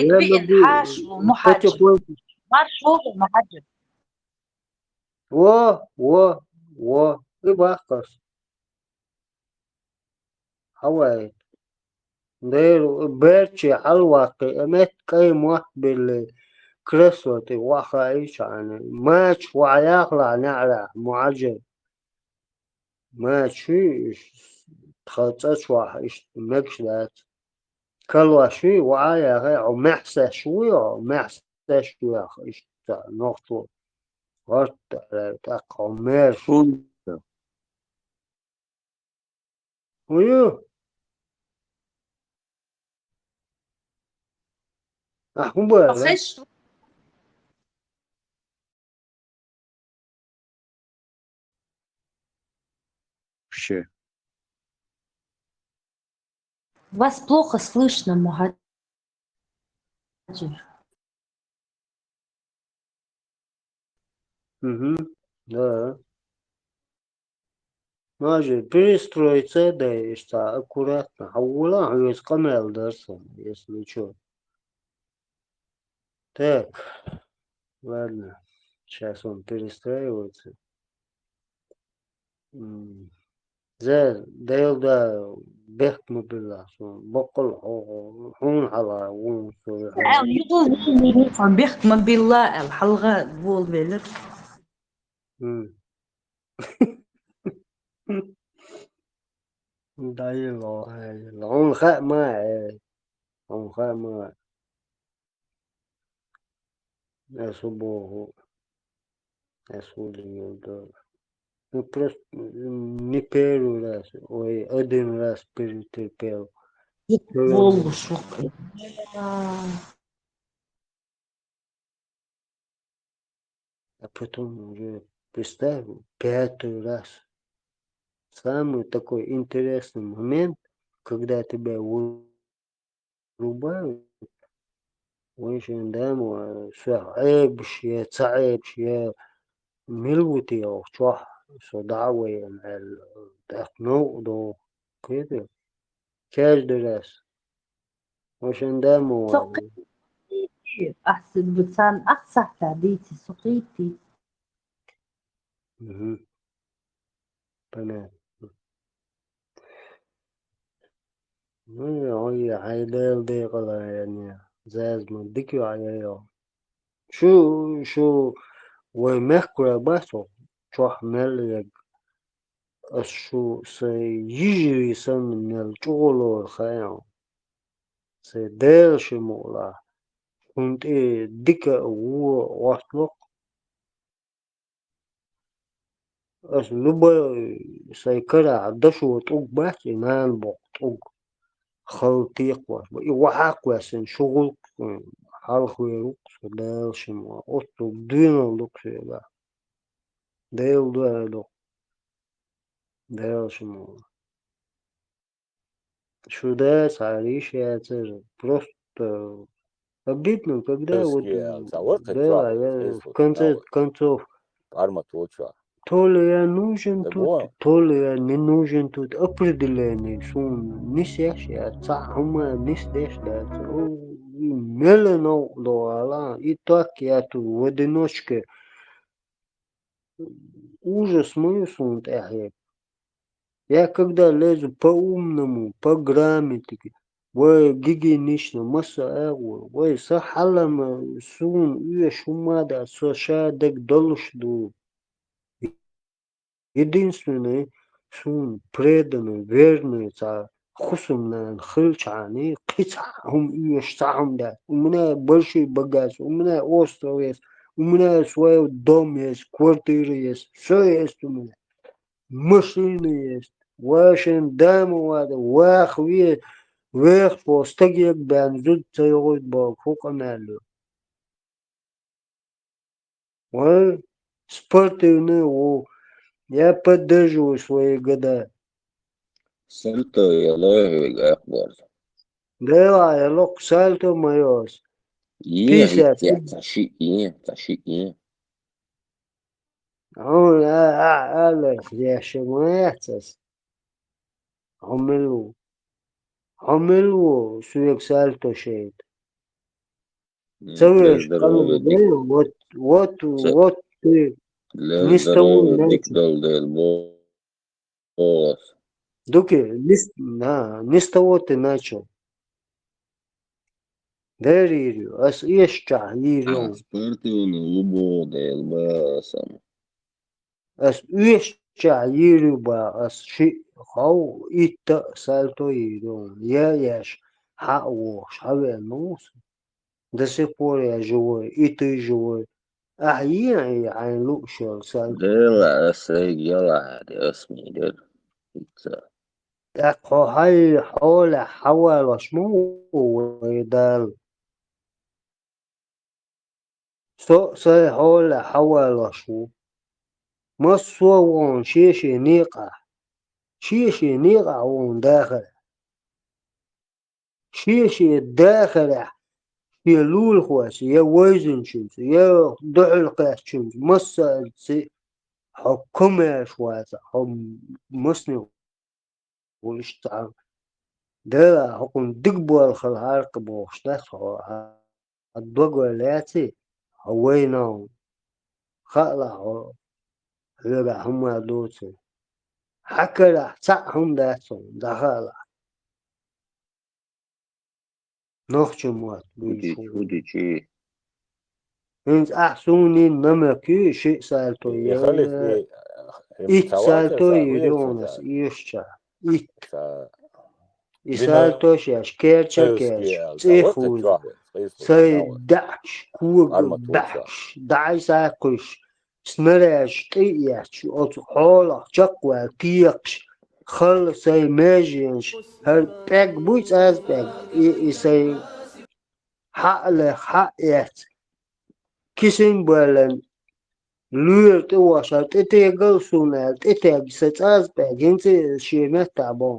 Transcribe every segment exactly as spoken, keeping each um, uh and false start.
Венна биъна хьаша ву, Мухьаджир. Потихоньку. Марш вогӀу, Мухьаджир. Во, во, во, и бахкас. Хьавай. Дера, берчи хьалваккхи, а метта кӀай мотт билли, кресло тӀе ваха айча Ӏана. Мача ваха яхалахь неӀарахь, Мухьаджир. Мача шуй, иш тха цӀа чохь иштта мегаш дац. Калош шуй, ваха яхай, хьо маьхсеш вуй, хьо маьхсеш вуй, яха, иштта нохчо. ХӀорта, э, тӀаккха хьо мер. ХӀунда? Хьо ю? Ахь хӀун бара? Хеш. Вообще. Вас плохо слышно, Мухаджир. Угу, да. Може, перестроиться, да, и что, аккуратно. Хьавола, хьоьца къамел дар сан, если чё. Так, ладно. Сейчас он перестраивается. М. Зай, Дела да, бехк ма билла, сон боккъал хьо-, хьуна хьалха ву со. Аьлла, юкъа ву, сон бехк ма билла, аьлла, хьалха волавелира. М. Да, и ло, э, хьуна хаьа ма, э, хьуна хаьа ма. Ас хӀун боху? Ас хӀун дийр ду? Ну, просто, м, не первый раз, ой, один раз перетерпел. Волуш ву. А потом уже, представь, пятый раз. Самый такой интересный момент, когда тебя вырубают, вайшин дама, со Ӏебаш я, ца Ӏебаш я, мила ву те оха чохь, со дӀа а вайна аьлла, тӀаккха новкъа догӀу. Кхетий? Каждый раз. Вайшин дама. Со кхетий, ахь сан бу царна ах сахьта дийци, со кхетий. Мгм. Понятно. Ну, ой, хьай Дела декъала ян я. Зазма дика ю хьан я йо. Шу, шу, вай мехкара бац хьо, чохь мел ерг. Ас шу сайн йижарий санна мел чӀогӀа лору хаьа хьо. Сайн Дела ши мукъалахь, хӀунда тӀе дика а, вон а гӀоттало-кх. Ас любой сайн карахь дашо тӀуг бац, и нана боккху тӀуг. Хала текхош бу. И вахьаккхоьссина шу гӀуллакх, хьалхавер ву-кх со, Дела ши ма, оццул доьналла ду-кх соьгахь. Дела дуьхьа ду-кх. Дела ши ма. Шу да цхьа йиш яцара. Просто обидно, когда вот, да, я в конце концов, то ли я нужен тут, то ли я не нужен тут, определение суна нисеш я, цхьа хӀума нисдеш дац. О, и мела новкъа до ала, и так я тут в одиночке. Ужас ма ю суна тӀехь. Я когда лезу по-умному, по-грамотному, вай гигиенично, масса агӀор, вай са хьалама суна оьшу хӀумма дац, со ша дага долуш ду. Единственный суна преданный, верный цхьа хӀусамнана хилчхьана, кхин цхьа хӀума оьшу, цхьа хӀума дац. У меня большой багаж, у меня остров есть, у меня свой дом есть, квартира есть, всё есть у меня. Машина есть. Вайшин дама вада, ваха ве-, вехаш волу стаг ерг бен зуда ца йогӀуьйту боху, хӀун къамел ю? Вай спортивный ву. Я поддерживаю свои года. Сальто я лоьху вега акбар. Дела я локх сальто ма йо ас. Е, пятьдесят. Цхьа шиъ е, цхьа шиъ е. Хьуна а, а, а, леш, леш ма яц ас. Хьо мила ву? Хьо мила ву, соьга сальто шайта? Ца веш къамел дика. Вот, вот, вот ты. Ле здоровье дика дал Дела бо-, богӀас. Дукхе, нис-, на, не с того ты начал. Дера йийр ю, ас эшача йийр ю. Спортивный ву бо Дела богӀасам. Ас эшача йийр ю ба, ас ши хов итта а сальто йийр ю. Я еш, хьа а вохуш, хьа веана ву со. До сих пор я живой, и ты живой. Ахьа йийр ю хьайна лууш йолу сальто? Дела, ас сайга яла хьаде, ас мийдира. ХӀинца. ТӀаккха хьо хьай хьолехь хьавалош ма ву вай Дала. Со а сайн хьолехь хьавалош ву. Массо а ву хьуна шен-шен некъахь. Шен-шен некъахь ву хьуна дахарехь. Шен-шен дахарехь шен лулахочуьнца, я вайзинчуьнца, я дуьхьал кхаьчначуьнца, массаьрца хьо комаьрша вацахь, хьо масне ву иштта. Дела, хӀокхунна дика болх хилахьара-кх бохуш дац хьо, хьан дог ваьлла яций, хьо вайна ву. Хаалахь хьо, хьоьгахь хӀума доцург. Хьан карахь цхьаъ хӀума дац хьуна, дӀахаалахь. Нохчийн мотт буьйцуш ву. ХӀинца ахь суна йина намек ю, шиъ сальто йийр ю. Итт сальто йийр ю хьуна ас эшача. Итт. И сальтош еш, керча а керча, цӀе а хуза, сайн даьӀахкаш, когаш баьхкаш, дӀай схьакхуьйсуш, снарядаш тӀе а етташ, оцу хьолах чекхваьлла кехаташ, халла сайн меженаш, хӀара пӀелг буй, цӀаза пӀелг, и, и сайн хьа а леха, хьа а эцна, кисана а боьллина, лоьра тӀе вахча, тӀетегал суна аьлла, тӀетегна сан цӀаза пӀелг, хӀинца а шен меттахь бу.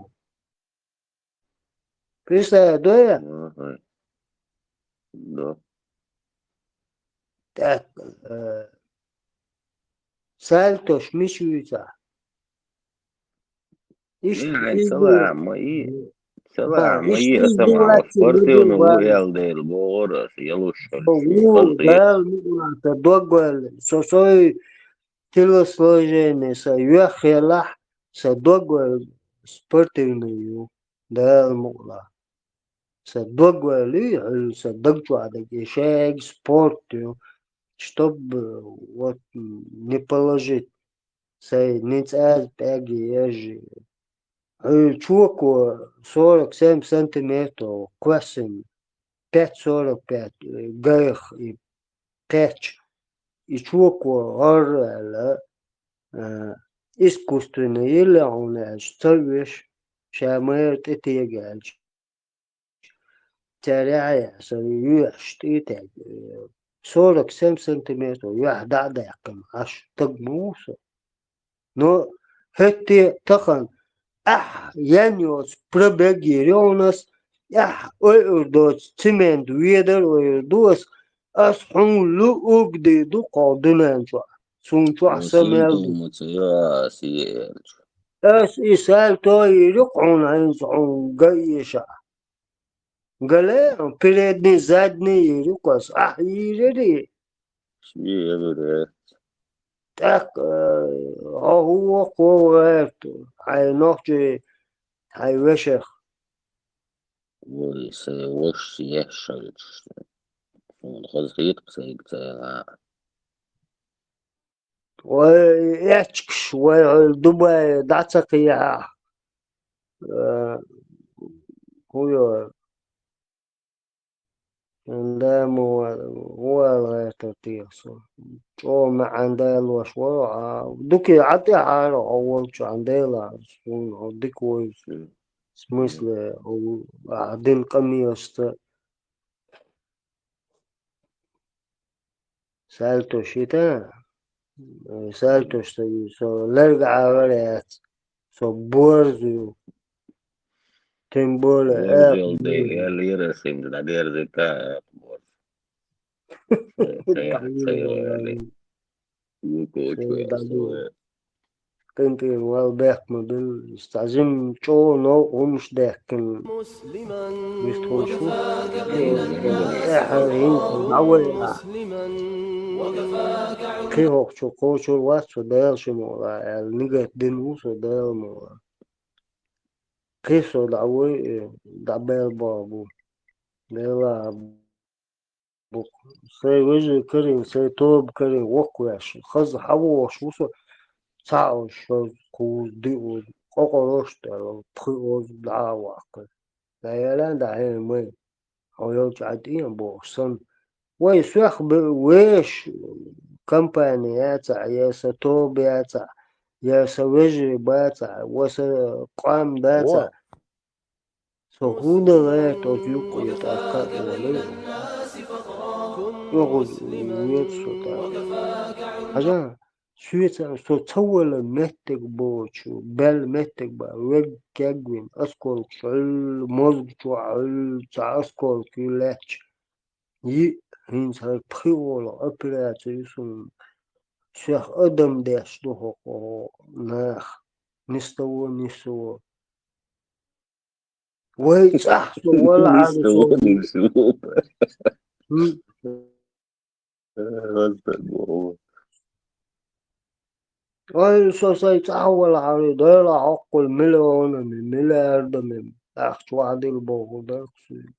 Представь, да я? Ага. Да. Так, э, сальтош мича вуьйцу ахь? Иштта, ма и, ма и, аса ма спортивный ву аьлла дела бохура аса, ялуш хилча. Дала мукъалахь, сан дог ваьлла, со, сан телосложение, сан юьхь елахь, сан дог ваьлла спортивный ю. Дала мукъалахь. Сан дог ваьлла, хьуьлла сан даг чохь дерг, и шайга спорт ю, чтобы, вот, не положить сайн ни цӀаза пӀелг, ни ежа. Хьуьлла чоко сорок семь сантиметров кхоьссина, пять сорок пять, э, гайх и кхечча, и чоко гӀор аьлла, э, искусственный йилла хьуна аьлча, ца веш, ша майра тӀетега аьлча. Цара яхьа сан юьхьаш тӀе а тегна, сорок семь сантиметров юьхь дӀа а даьккхина, Ӏаш таг ма ву со. Но хӀетте а тахана, ахь ян йоцу пробег йийр ю хьуна ас, ахь ойур доцу цемент ведар ойур ду ас, ас хьуна луъург дийр ду кху дуьнен чохь, суна чохь са мел ду. Ас и сальто йийр ю-кх хьуна хӀинца хьуна ган эшахь. Гале, передний, задний йийр ю-кх ас, ахь йийр яри? ТӀаккха, э, хьо хӀун воккхо ву гӀерта, хьайн нохчий, хьайн вешех? Вай, сайн вашас еш хилча, суна хазахета-кх сайга ца яла. Вай, эчкаш, вай, хьуьлла Дубай дӀа ца кхехьахь, э, хӀун йо, сан да ма вала, вала гӀертар теха со. ЧӀогӀа маьӀна далош вара, а, дукха Ӏа тӀехьара хьо волчохь Дела, суна хьо дика вевза. В смысле, хьо, а, дина къамелашца. Сальто шита? Сальтош ца ю, со лергахьа вара яц. Со борз ю. Тем более, борз йолу дела, ял йира синца дӀадерзита борз. Ца яц, ца йо, яли. Вукочу яц, ца яц. къинтӀера вала бехк ма биллалаш, цхьа жима чӀогӀа новкъа хӀумаш даьккхина вистхуьлуш ву. ТӀаьхьара хӀинца дӀавайла, кхин хӀокху чу кхочур вац со, Дала ши ма вала аьлла, нигат дина ву со, Дала ма вала. Кхин со дӀавай, э, дӀабаьлла боху бу. Делахь бу. Сайн вежарий карийна, сайн тоба карийна воккхавеш, хаза хьавогӀуш ву со, цхьаъ, шозза, кхузза, диъазза, къокъарош а тӀе, пхиъазза дӀа а ваккхий. ДӀаяла а дӀахьийна вай, хьо йолчу Ӏа тӀе а бохуш санна. Вай соьх бе-, вешан компания яцахь, я сан тоба яцахь, я сан вежарий бацахь, ва сан къам дацахь. Со хӀунда лаьтта оцу юккъе тӀаккха а волий? ЧӀогӀа веза со тӀаккха. Хьажа, соьца со ца вала меттиг боцу, баьлла меттиг бан, вегга кегвина, осколкаш Ӏуьллу, мозга чохь Ӏуьллу, цхьа осколка ю лаьтташ. Йиъ, хӀинца хӀара пхиъ волу операци ю суна. Соьх адам деш ду хӀокху наха. Ни с того, ни с сего. Вай цӀахь со валахьара со. Ой, со сайн цӀахь валахьара, Дела хьоккхул миллионами, миллиардами ахча вахьадилла бохур дара-кх суна.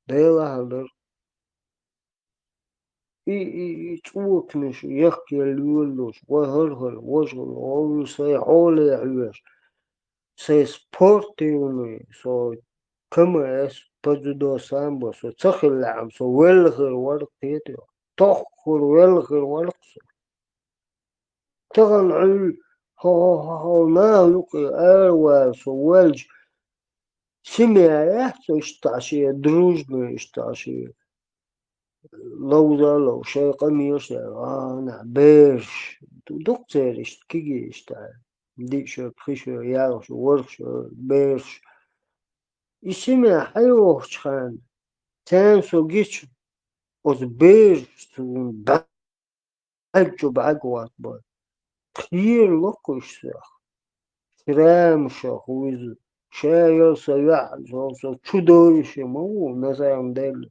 Делахь а дара. И, и, и цӀоканаш яхъелла йолалуш, вай хӀара-хӀара, важа-важа, гӀовлу сайн хьоле хьоьжуш, сайн спортивный, со К М С, по дзюдо, самбо, со ца хиллехь-м, со велла хир вара-кх, кхетий хьо? Тоххур велла хир вара-кх со. Тахана Ӏуьллу, хьо-хьо-хьо-хьо, наха юккъе аравала со воьлча, семья яц иштта шен, дружный иштта шен, ловза а лов, шайн къамелаш а, а, нах, бераш, ду-, дукха церан иштта кегий иштта, диъ шо, пхи шо, ялх шо, ворхӀ шо бераш. И семья хьайохучу ханна, царна со гича, оцу бераша суна бӀаьрг чу бӀаьрг ваттабой. Кхералуш уьш соьх. Шрамашах вуьзна, ша йо сан йоӀ, со, со чудовище ма ву, на самом деле.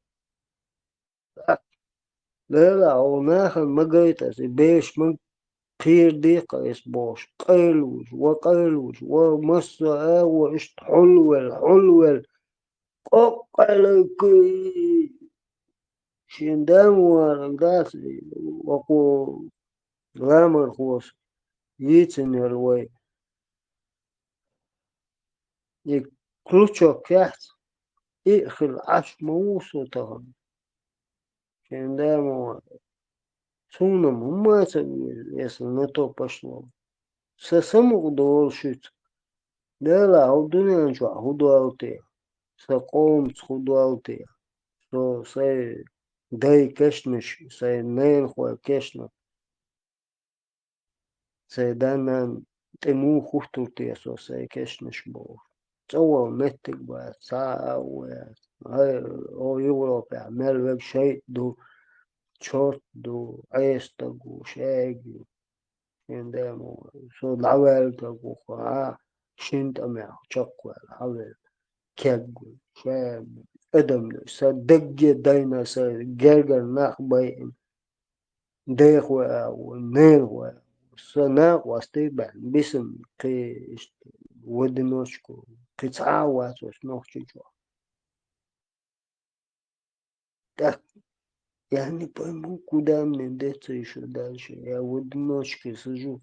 Делахь, хьо нахана ма гайта аса, и бераш ма кхерадехьа аса бохуш, къайлавуш, ва къайлавуш, ва массо а агӀо иштта хьулвелла, хьулвелла, къоккъалла кхин шен да ма варал дац, вакхо ламархоша йийцинера вай. И клочок яц, и а хилла Ӏаш ма ву со тахана. Шен да ма вара. Суна-м хӀумма а ца веза, если на то пошло. Сан самукъадолу шуьца. Делахь, хӀокху дуьнен чохь хӀун долу те? Сан къомаца хӀун долу те? Со сайн дай кешнаш, сайн ненахой кешнаш. Сайн да-нана тӀе муха хӀуттур те со сайн кешнаш бохуш? ЦӀа вала меттиг бац, цхьа а агӀо яц. ХӀай, о, Европехь мел вега шайтӀа ду, чорт ду, Ӏеса стаг ву, шаьга ю. Шен да ма вара. Со дӀаваьлла стаг ву, хӀа, шина тӀамехь чекхваьлла, хьаваьлла, кег ву, шаьга ю, адам ду. Сан дагге дайна, сан гергара нах байина. Дехой агӀо, ненахой агӀо. Сан накъостий баьхна, бисина кхин иштта в одиночку, кхин цхьа а вац оцу Нохчийчохь. ТӀаккха я не пойму, куда мне деться ещё дальше. Я в одиночке сижу.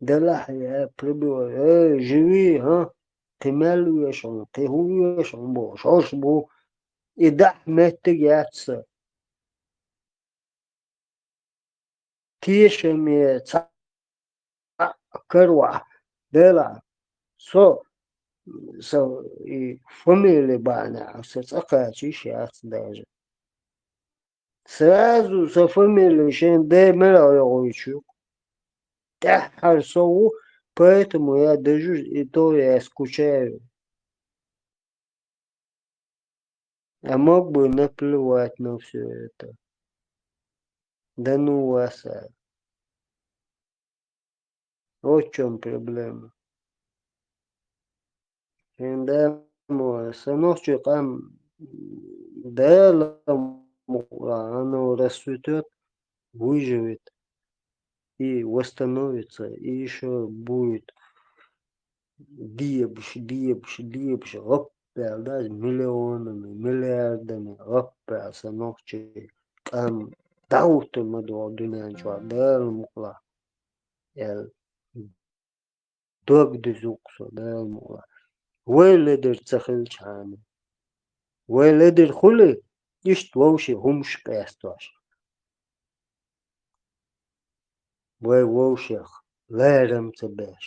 Делахь я пробиваю. Эй, живи, а? Кхин мел веш хьуна, кхин хӀун веш хьуна бохуш, хӀорш бу. И дахьа меттиг яц сан. Тешаме цхьаъ каравахь, делахь, со, сан и фамили бахьанехь сан цӀа кхача йиш яц даже. Сразу сан фамили шен ден мел йогӀуьйтуш ю. ТӀаьххьара со ву, поэтому я даже и то я скучаю. А мог бы наплевать на всё это. Да ну вас, а. Вот в чём проблема. Шен да мо, са нохчий къам Дала мукъла, оно расцветёт, выживет и восстановится, и ещё будет дебш, дебш, дебш, гӀоппел, даже миллионами, миллиардами гӀоппел са нохчий къам дӀахӀуттур ма ду дуьнен чохь Дала мукъла. Эл дог дузу-кх со, Дала мукъла. Вай ледара ца хилчхьана. Вай ледара хуьлий, иштта вовшийн хӀумаш къестош. Вай вовшех ларам ца беш.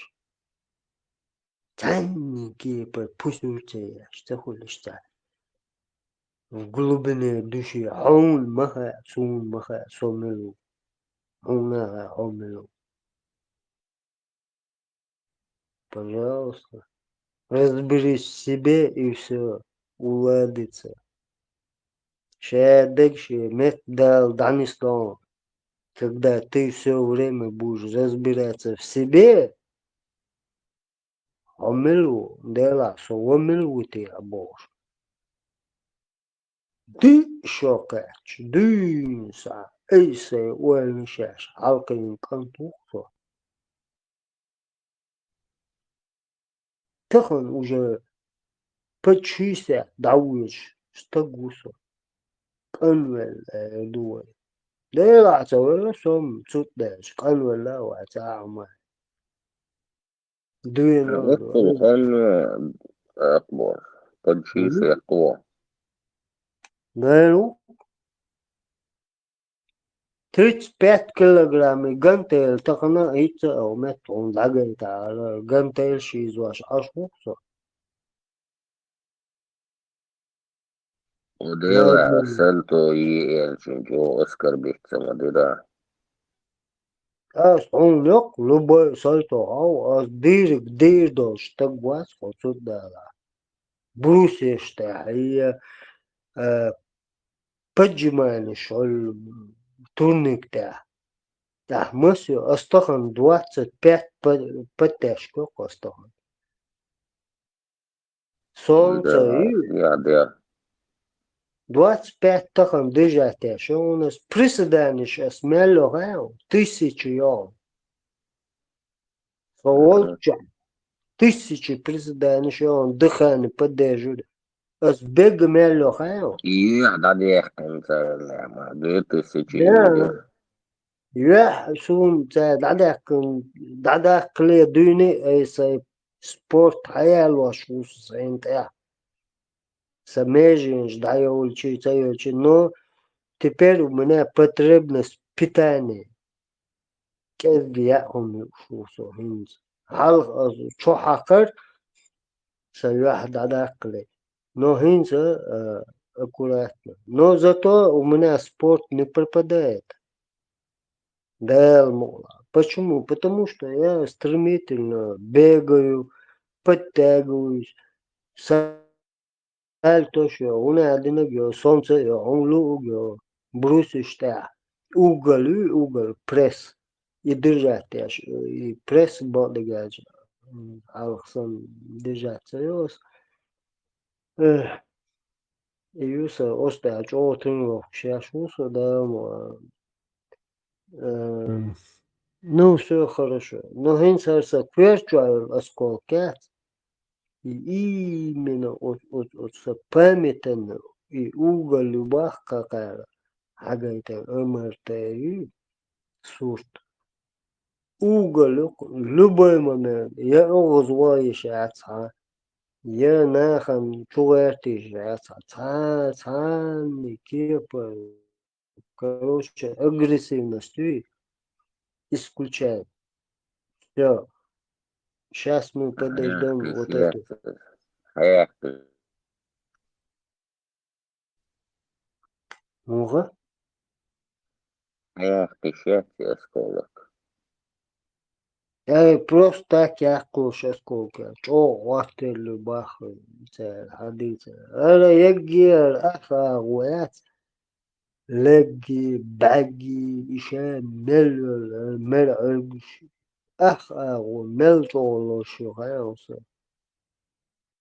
Цхьанна кепара пусур ца еш, ца хуьлуш цхьа. В глубине души хьуна ма хаьа, суна ма хаьа, со мила ву. Хьуна хаьа, хьо мила ву. Пожалуйста. Разберись в себе, и всё уладится. Шен дег, шен метта Дала дӀанисло. Когда ты всё время будешь разбираться в себе, хьо мила ву, Делахь, со вон мила ву те бохуш. Ди шо кхаьчча, дуьйна схьа, ай сайн ойланаш еш, хьалкхийна кӀант ву-кх со. Тахана уже под шестьдесят дӀавоьдуш стаг ву со. КӀанвелла, аьлла ду вай. Делахь ца велла со-м цу тӀа даьлча, кӀанвелла а вац, ахьа ма. Дуьйна Гуттар хан, э, акъбо. Подчистый акъбо. Дайру? Тридцать пять килограмм гантель тахана а хӀинца а метта хьуна дӀагайта ала, гантель шийзош Ӏаш ву со. Удела Ладно. Санто и элчинчу оскорбиться ма дира. Ас хьуна йоккху, любой сальто хьо, ас дийриг дийр долуш стаг вац хьо цу Дала. Брусьеш тӀехь, и, э, поджиманиш хьол турник тӀехь. ТӀехь масо, ас тахана двадцать пять по-, подтяжка йоккху ас тахана. Солнце Да, и я, да. Двадцать пять тахана дежать еш, у нас приседаниш ас мел йоху, тысяча йоху. Со Ага. волчча, тысяча приседаниш йоху, дыхание поддерживать. Ас бега мел йоху. Юьхь дӀадаьккхина царна, ма, две тысячи Да. юьхь. Юьхь суна цара дӀадаьккхина, дӀадаккхале дуьйна, ай сайн спорт хьаялош ву со сайна тӀехь. Сан меженаш дӀайолчий, ца йолчий, но теперь у меня потребность в питании. КӀезга яа хӀума юуш ву со хӀинца. Хьалха аса чу хьакхар, сан юьхь дӀадаккхале. Но хӀинца, а, аккуратно. Но зато у меня спорт не пропадает. Дала мукъла. Почему? Потому что я стремительно бегаю, подтягиваюсь. Сальто йо, хӀуна а динарг йо, солнце йо, хӀума луург йо, брусьеш тӀехь. Угол ю, угол, пресс. И держать еш, и пресс бакъдерг аьлча, м, хьалха санна держать ца йо ас. Эх, и ю сан, оцу тӀехь чӀогӀа тренировкаш еш ву со, да, ма, э, Мгм. Ну, всё хорошо. Но хӀинца хӀара сан коьрта чохь йолу осколок яц. И именно оцу, оцу, оцу сан памятана и угол ю бах кхакхара хьагайтина МРТ ю сурт. Угол ю кху, любой момент, я оьгӀаз ван йиш яц хьан, я нахана чу гӀерта йиш яц хьан, цхьа, цхьанна кепара. Короче, агрессивность ю, исключаем. Всё. Щас мы подождём вот эту. Хьехкаш. Муха? Хьехкаш яц осколок. Эй, просто так яккхалуш осколка. ЧӀогӀа гӀоттелла баххара, цара хьадийца. Ара еггера ах агӀо яц. Легги, бӀаьгги, иша мел йолу, мел Ӏуьргаш. ах агӀо мел чӀогӀа лош ю хаьа со.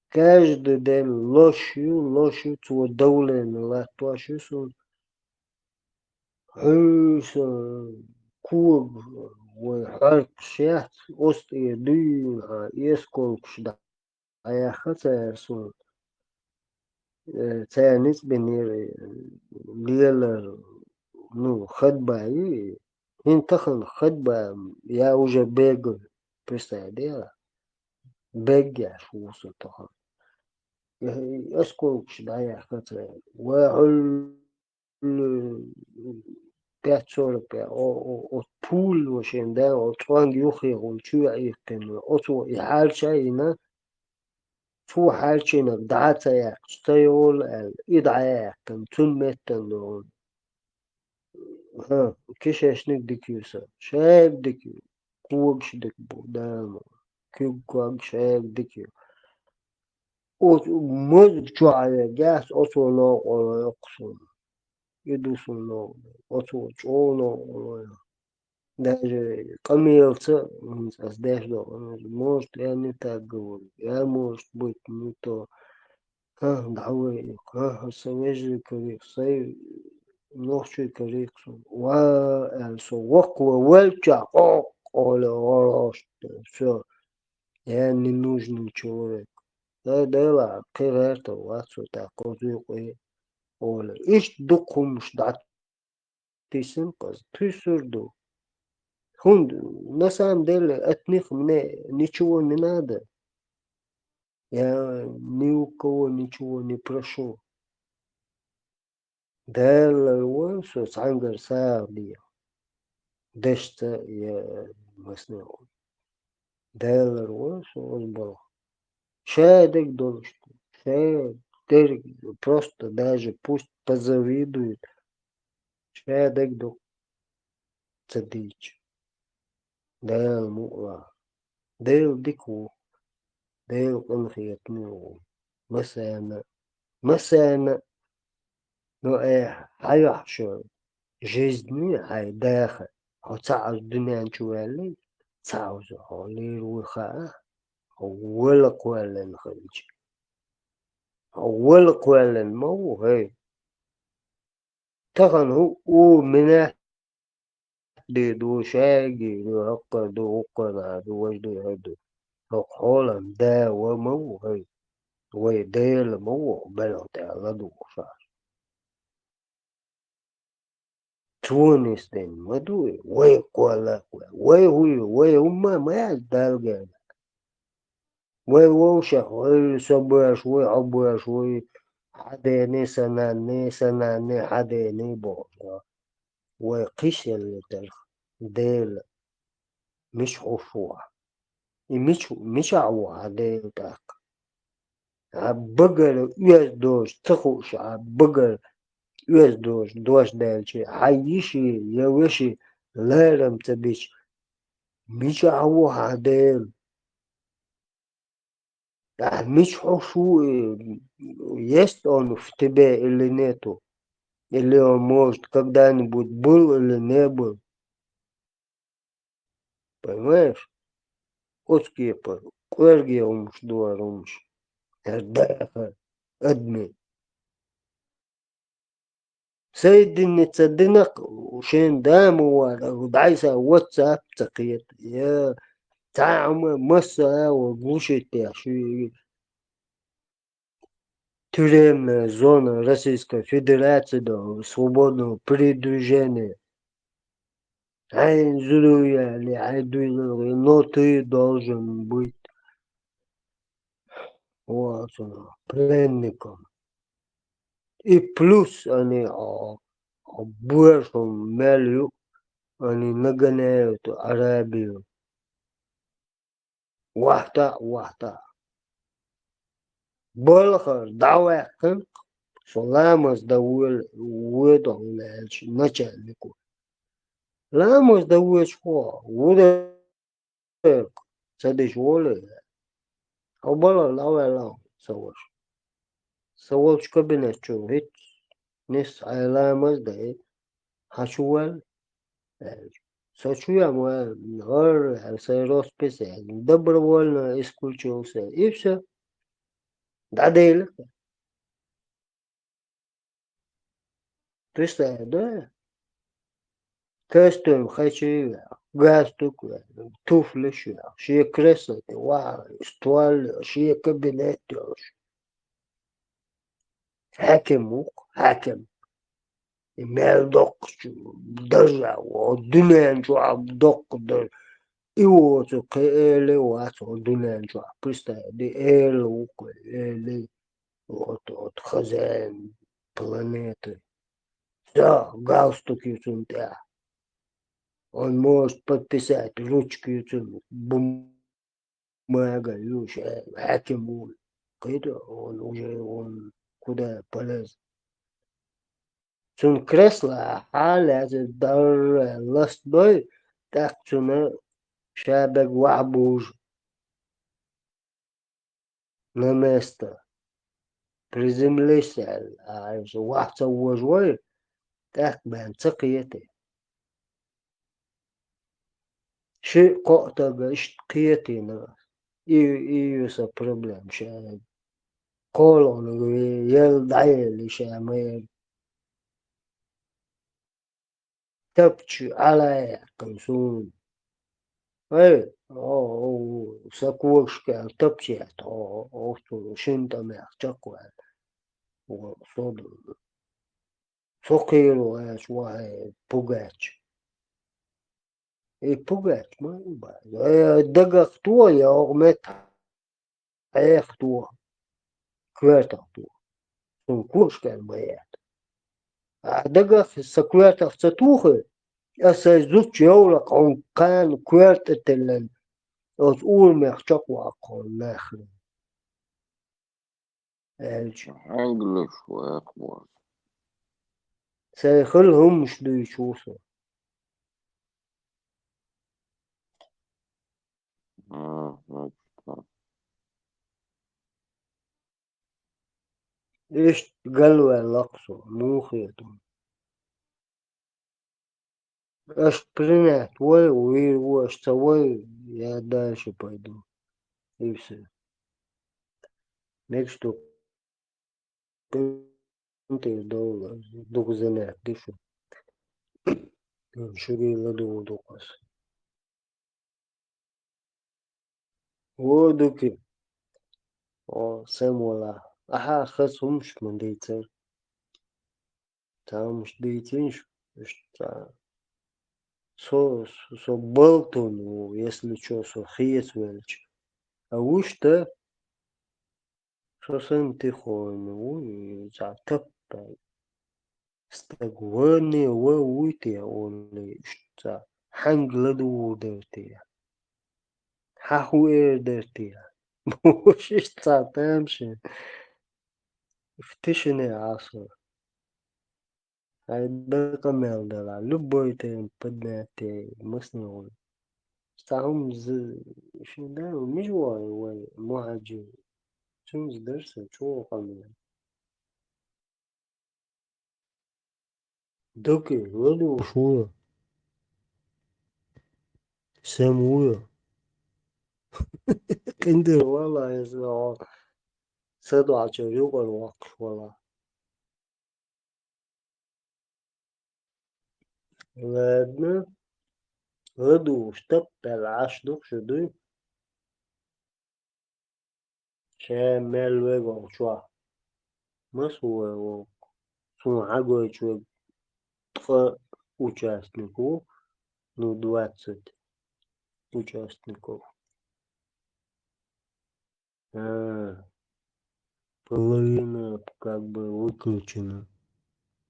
Каждый день лош ю, лош ю, цо давление латтош ю суна. Хьуьйса кога вай хьоьркуш яц, оцу тӀера дуьйна хьан эсколкаш дӀаяьхна цара суна. Э, цара ницкъ бинера, э, лелар, ну, ходьба ю и. ХӀинца тахана ходьба, я уже бегаю, представь, да? Бегать ву со тахана. Э, осколкаш дӀаяьхна цара. Ва хьуьлла пять сорок пять, о, о, о, пуля ву шен да, о, цӀонга юххехула чу а иккхина, оцо и хьарча а йина, цо хьарчийнарг дӀа а ца яьккхича, ца йолу аьлла, и дӀа а яьккхина, цунна меттана догӀу. ХӀа, кишечник дика ю сан, шайга дика ю, когаш дика бу, дама, куьг ког шайга дика ю. Оцу мозга чохь а вегахь, оцо новкъарло йоккху суна. И ду суна новкъарло. Оцо чӀогӀа новкъарло йо. Даже къамелаца, хӀинца ас деш докъу, может, я не так говорю, я, может быть, не то. ХӀа, дӀавай, хӀа, хӀа, сан вежарий карийра, сайн нохчий карийра суна. Ва, аьлла, со воккхаван ваьлччохь, къокъкъале гӀоргӀошт, всё. Я ненужный человек. Да, Дела, кхин гӀертар вац со тӀаккха кхуза юкъе, олий. Иштта дукха хӀуманаш дӀатиссина-кх ас, туьйсур ду. ХӀунда, на самом деле, от них мне ничего не надо. Я ни у кого ничего не прошу. Деллар ву со цхьаьнгара сагӀа де. Дашца я массанхьа. Деллар ву со оцу балха. Шадерг долуш ду. Шадерг просто даже пусть позавидуют. Шадерг ду ца дийча. Дала мукъ лахь. Дела дика ву. Дела къинхетаме ву. Массарна, массарна, ну, э, хьан юьхь шо жизни хьайн даха. Хьо цхьаъ оцу дуьнен чу ваьллий, цхьаъ оза хьо лийр вуй хаа, хьо вала кхоьллина хилча. Хьо вала кхоьллина ма ву, хӀей. Тахана хӀу у минехь де ду, шаьргий ду, хӀокхар ду, хӀокхар ду, важа ду, хӀара ду. ХӀокху хьолан да ва ма ву, хӀай. Вай Дела ма ву, белхан тӀехь ладугӀуш. Цо нисдина ма ду, вай кхоьллакх вай. Вай хӀу ю, вай хӀумма ма яц Далла герга. Вай вовшах, вай со боьш вуй, хьо боьш вуй, хьан дений, сан нанний, сан нанний, хьан дений бохуш. Вай кхийсаллийтарх Дела мича хьуш ву хьан? И мича, мичахь ву хьан Дела тӀаккха? Хьан багара оьзда доцуш ца хууш, хьан багара оьзда доцуш дош даьлча, хьан йиши я веши ларам ца бича, мичахь ву хьан Дела? Ахь мича хьуш ву и, есть он в тебе или нету? Или он, может, когда-нибудь был или не был? Понимаешь? Оцу кепара, кӀорге хӀумаш ду хӀара хӀумаш. ХӀара дахар, адми. Сайдинница динах шен дама вара, дӀайса WhatsApp ца кхета. Я, цхьа а хӀума масса а вара глушить деш ю. Тюремная зона Российской Федерации до свободного передвижения. Хьайн зуду яли, хьайн дуьйна, но ты должен быть вот, пленником. И плюс они, а, а, больше мел ю, они нагоняют Арабию. Вахта, вахта. Балхара дӀаваьккхина, со ламаз дан вуьйла, воьду хьуна аьлча, начальнико. Ламаз дан воьдуш хьо, ву дерг, ца дича волу. Хьо балхара дӀаваьлла хьо, сан ваша. Сан волчу кабинет чу хӀитта нисса, хьайн ламаз дай, хьан чу ваьлла, аьлча. Со чу ям вай, гӀар, сай роспись, добровольно исключился. И всё. ДӀадели. Представь, да? Костюм хачи вех, галстук вех, туфли вех, шен кресло тӀа ваха, ствол, шен кабинет йолуш. Хьаьким ву-кх, хьаьким. И мел доккхачу даржехь ву, дуьнен чохь доккха дар. И воцу кхин эла а вац хьо дуьнен чохь, представь, ди эла ву-кх, эла. Вот, вот хозяин планеты. Всё, галстук ю цунна тӀехь. Он может подписать, ручка ю цунна, бумага ю, ша хьаьким ву. Кхета, он уже, он куда полез. Цунна кресло хьалаьцна, дарра ластадой, тӀаккха цунна ша берг ваха бужу. На место. Приземлись, аьлла, а, иза ваха ца вожа вай, тӀаккха бен ца кхета. Ши-кхоъ тага иштта кхетийна, и, и ю сан проблема ша. КхоалгӀаниг ве-, ел дӀаели ша ма яра. Тапча Ӏалаяккхина суна. Эй, о, о, сан когашка аьлла тапча етта, о, о, оцу шина тӀамех чекхваьлла. Вон со ду. Со кхийру аьлча, вахье, пугач. И пугач ма ю база. Э, дагах то, я оха метта. Ӏехатоху, коьртах туху. Суна кошкара ма яц. Ахьа дагах сан коьртах ца туху, аса сайн зудчун йовлакх хьуна кхана коьрта тӀе тиллина, оцу урамех чекхваккха хьуна нах. Аьлча. Хьаьнгга луш ву аьлла. Сайн хала хӀуманаш дуьйцуш ву со. Мгм. Иштта галваьлла-кх со, муха хета. Аша принять вой, вийр ву, аша ца вой, я дальше пойду. И всё. Мегаш ду тӀе довла, дукха занятие ду шу. Шуьга ладугӀур ду-кх аса. Во, Дуки. О, сема вала. Ахьа хаза хӀумаш ма дийцара. Цхьа хӀумаш дийцинаш, иштта цхьа. Со, со, со балтун ву, если чё, со хецавелча. А вуьшта? Со санна тихона ву, и цхьа таппай. Стаг ване ван вуй те олий, иштта цхьа хьаьнга ладугӀур дара те? Хьан хӀун эр дара те? Бохуш иштта цхьа тамашийна. В тишине Ӏа со. Хьайн дан къамел дала, любой тема поднять е, масане вуй. Цхьа хӀума з-, шен да, мижа вай, вай, Мухьаджи. Цуьнца дара сан чӀогӀа къамел. Дуки, ладугӀуш вуй? Сема вуй? Къиндира вала иза, садоӀачара юкъара воккхуш вала. Ладно. ЛадугӀуш таппаьлла Ӏаш ду-кх шу, дуй? Ша мел вегӀу чохь. Маса ву вай вогӀу? Суна хьагойтуш верг ткъа участник ву, ну, двадцать участников. А, половина как бы выключена.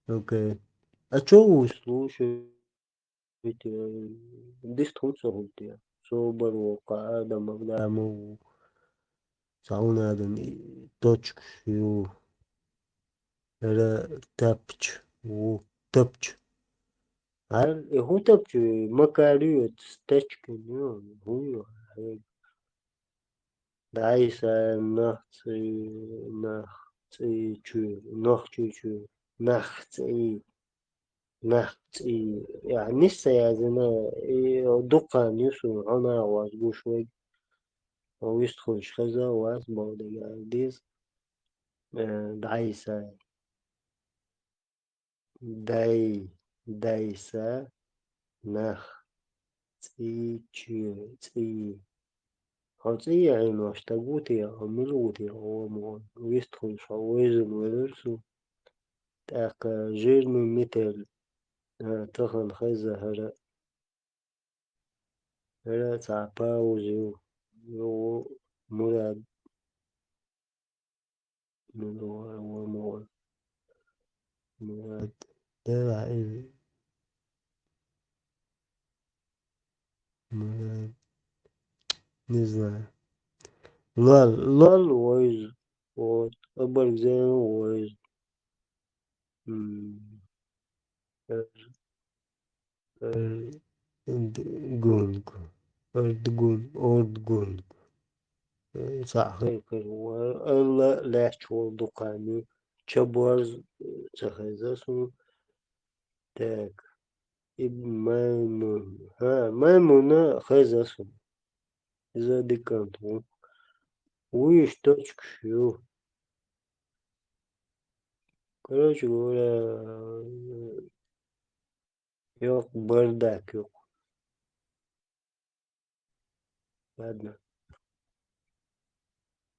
Окей. А чё вы слушаете? Дистхуьлу ца хӀуьтту я. Собар ву, кхаа адам, Адам ву. Цхьа хӀун адам и точкаш ю. ХӀара тапча ву, тапча. ХӀара и хӀун тапча ю? Макар ю, стачка ю, хӀун ю? Дайса нах цӀий, нах цӀий чуьра, нах цӀий чуьра, нах цӀий. Нах цӀий, яъни, са язина, и дуккха ю суна, хьо нах вац гуш вайга. Вистхуьлуш хеза вац бовдага деза. Э, дӀайса. Дай, дайса, нах, цӀий, чу, цӀий. Хьо цӀий яхьийна ваш таг ву те, хьо мила ву те, хьо ва ма вистхуьлуш, хьо вайзина велар су. ТӀаккха жирный метель, а, тахан хеза хӀара. ХӀара цхьа пауза ю. Ю Мурад. Ну, давай, ой, мой. Мурад. Да, и Мурад. Не знаю. Лол, лол, вайз. Вот. Абаргзен вайз. М. Э, Эрдгунг, Эрдгун, Ордгунг. Э, цхьа хи-, хи-, ва-, ала лаьтташ волу дукха ю. Чабоьрз, э, ца хеза суна. Так. И маймун. Ха, маймуна хеза суна. Иза дика кӀант ву. Вуьйш точкаш ю. Короче говоря, йоккха бардак ю. Ладно.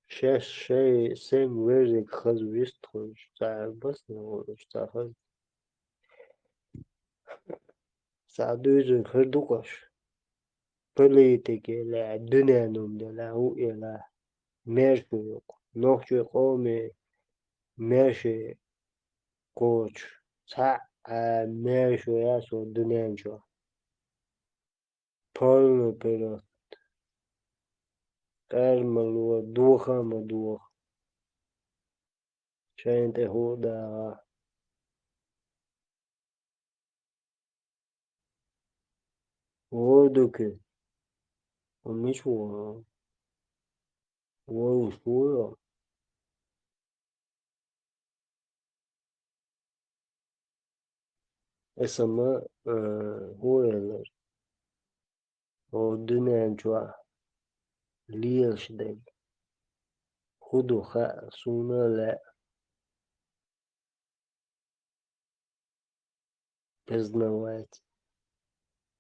Шаьш шай сем верзиг хаза вистхуьлуш, цхьа басна волуш, цхьа хаза. Цхьа дуьйзина хир ду-кх аш. Политике лаьа, дуьненан хӀума делахь, хӀу элахь, маьрша ю-кх. Нохчийн къоме маьрша кхочуш, цхьа а маьрша яц хӀокху дуьнен чохь. Полный вперёд. Къар ма ло, доха а ма доха. Шайна тӀе хӀу а дагӀа. Вовдуки. Мича ву? Вовш ву йо? Эсама, э, хӀу элира? О, дуьнен чохь лелаш дерг хӀу ду хаьа суна а лаьа. Познавать.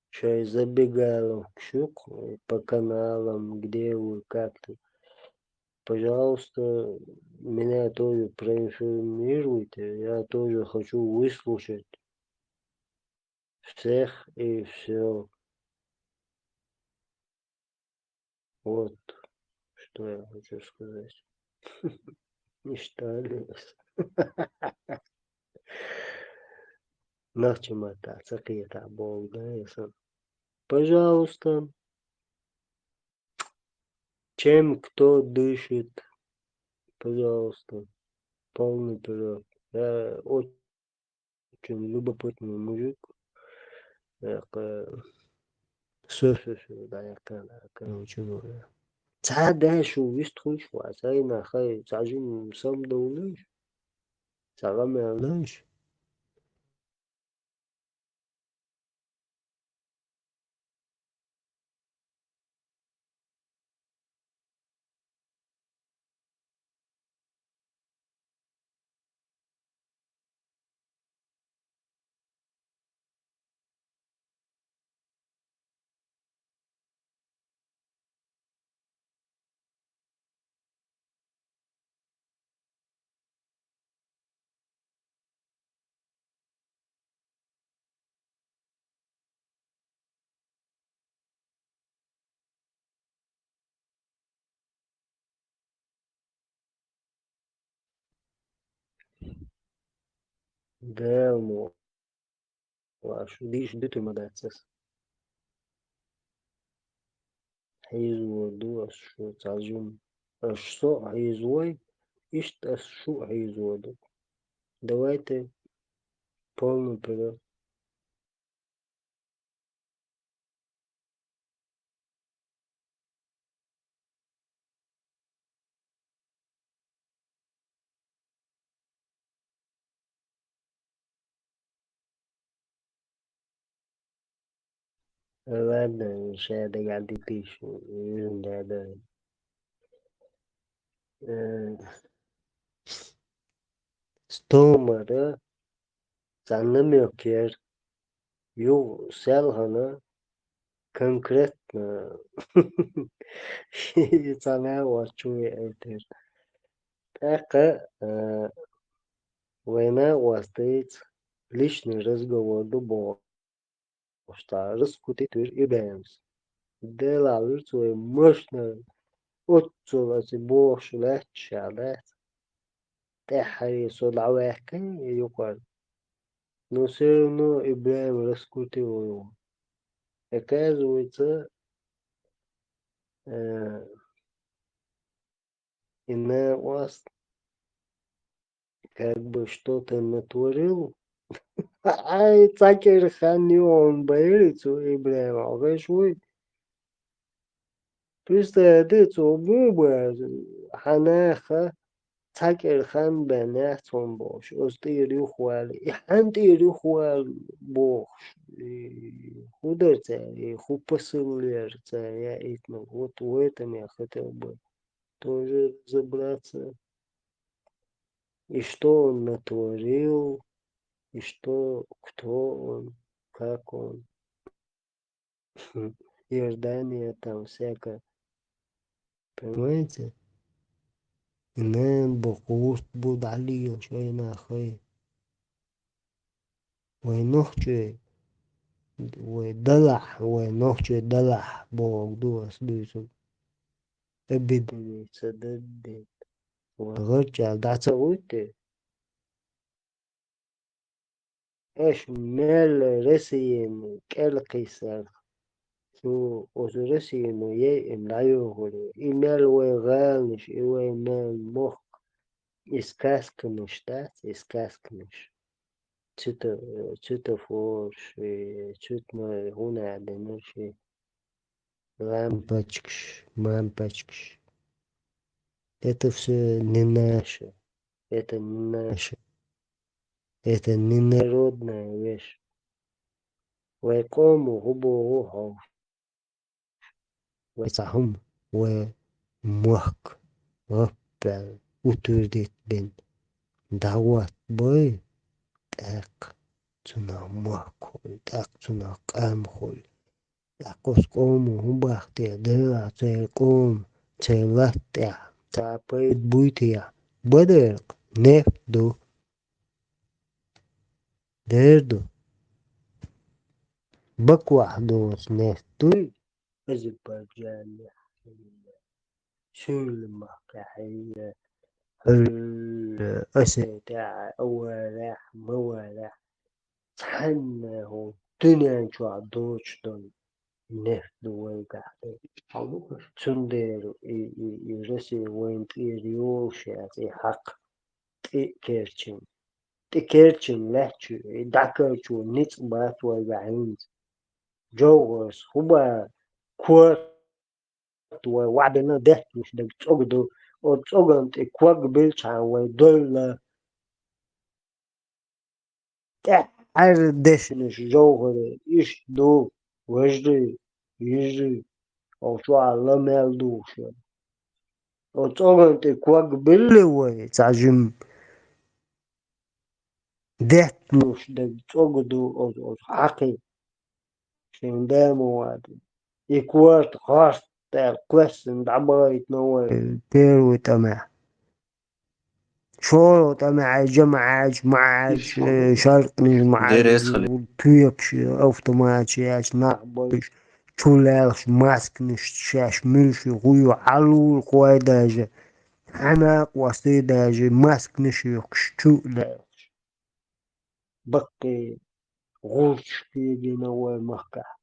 Шайн забегаловкаш ю-кх, по каналам, где вы, как ты. Пожалуйста, меня тоже проинформируйте, я тоже хочу выслушать всех и всё. Вот, что я хочу сказать. Ништаль. Нахчаматта ца кхета болу дан я сан. Пожалуйста. Чем кто дышит? Пожалуйста. Полный вперёд. Я очень любопытный мужик. Яккха, всё, всё, всё, да, яккха, да, короче говоря. Цхьа а даьш ву вистхуьлуш вац, айна хай, цхьа жимма самадовлуш, цхьа гӀамел лайш. Дела мо. Ва шу дийша дуьтур ма дац ас. Хьийзор ду ас шу цхьа жим. Аш со а хьийзой, иштта ас шу а хьийзор ду. Давайте полный вперёд. Ладно, ша дагахь дитийша, уьйран даьда. Э, стомара цхьа намёк яр, юха селхана конкретно цхьа накъост чу веайтар. ТӀаккха, э, вай накъостаца личный разговор ду боху. Ош цхьа раскрутить вира ИбрахӀимас. Делахь вуьйцу вай машина оццул аса бохуш лаьтташ аьлла дац. ТӀаьххьара со дӀаваьккхина юкъара. Но всё равно ИбрахӀим раскрутил вай. Оказывается, э, и накъост как бы что-то натворил. Ай, цхьа кӀира хан юхана байра цу ИбрахӀима, хьо хезаш вуй? Представь, цо муха бу, хьан наха цхьа кӀира хан бен яц хьуна бохуш, оцу тӀера юхавала, и хьан тӀера юхавала бохуш, и хӀун дара цара, и хӀун посыл яра цара яийтинарг, вот в этом я хотел бы тоже разобраться. И что он натворил, и что, кто он, как он. Иордания там всякое. Понимаете? И, наверное, бу, гӀурт бу дӀалийла шайна хай. Вай нохчий, вай далахь, вай нохчий далахь бохург ду ас дуьйцург. Объединиться, да, дед. ГӀарчӀ аьлла дӀа ца гӀуьйту? Аша мел Россияна кӀел кхийсар, цу оцу Россияно яйина дӀайохур ю. И мел вай гӀаланаш, и вай мел мохк, и сказканаш дац, и сказканаш. Цвето-, цветофорш, и цветной хӀуна а денарш, и лампочкаш, мампочкаш. Это всё не наше. Это не наше. Это не народная вещь. Вай къомо хӀун боху хьовсу. Вай цхьа хӀума, вай мохк, гӀаппал, утвердить бен, дӀахӀоттабой, тӀаккха цунах мохк хуьлу, тӀаккха цунах къам хуьлу. ТӀаккха оцу къомо хӀун бахтехь, делахь церан къома, церан латта тӀехь цхьа пайда буй техь, бадаркъ нефть ду. Дер ду. Баквахь доцу нефть дуй? Азербайджанехь, Суьйлийн махкахь, хӀуьлла Осетехь, аварехь, маварехь, цхьанна хӀума дуьнен чохь доцуш долу нефть ду вайгахь дерг. Цундела и, и, и Россия вайна тӀера йолуш яц и хьакха тӀе а керчина. ТӀе керчина лаьтташ ю, и дӀакарчо ницкъ бац вайгахь хӀинца. Жовхарс хӀун бан корта вай ваьдина детталуш дерг цӀога ду, оцу цӀоган тӀе ког билчхьана вай дойлла. ТӀаьххьара дешнаш жовхӀаре иштта ду, вежарий, йижарий, оха чохь ла мел духуш яра. Оцу цӀоган тӀе ког билли вай, цхьа жима детталуш дерг цӀога ду оцу, оцу хьакхий. Шен дама вади. И корта гӀорта тӀе кхоьссина дӀабахийтина вай первый тӀамехь. ШолгӀа тӀамехь жамаӀаташ, маӀаташ, шаркънаш, маӀаташ, деррес хили, тоьпаш, автоматаш яьлча нах бойуш, чу лаьллаш масканаш, шаьш муьлш ю, хӀун ю, хьалула кхой даже, хьанакъостий даже, масканаш юхкуш чу лаьллаш. Баккхий гӀулчаш кхийдина вай махкахь.